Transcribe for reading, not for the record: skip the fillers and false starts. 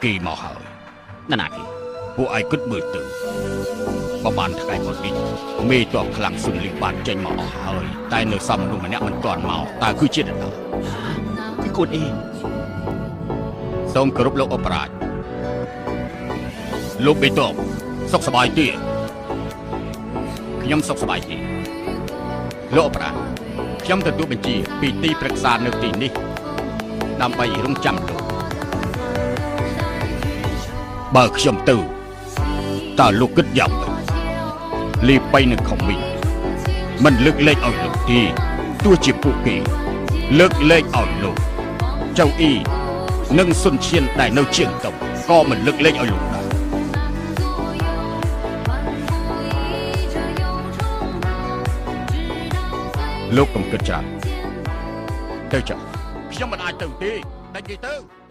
គេមកហើយ នរណាគេ? ពួកឯងគិតមើលទៅ ប្រហែលថ្ងៃមកនេះ មេតបខ្លាំងស៊ុនលីបានចេញមកអស់ហើយ តែនៅសមមនុស្សម្នាក់មិនទាន់មក តើគឺជានរណា? គឺកូនអេ។ សូមគោរពលោកអបរាជ លោកបេតបសុខសប្បាយទេ? ខ្ញុំសុខសប្បាយទេលោកអបរាជ។ ខ្ញុំទទួលបញ្ជាពីទីប្រឹក្សានៅទីនេះ ដើម្បីរងចាំលោក។ បើខ្ញុំទៅ តើលោកគិតយ៉ាងម៉េច? លីបៃនឹងខំមីមិនលើកលែងឲ្យលោកទេ ទោះជាពួកគេលើកលែងឲ្យលោក ចៅអ៊ីនិងសុនឈៀនដែលនៅជាងតុងក៏មិនលើកលែងឲ្យលោកដែរ។ លោកកុំគិតច្រើនទៅចុះ។ ខ្ញុំមិនអាចទៅទេ ដាច់គេទៅ។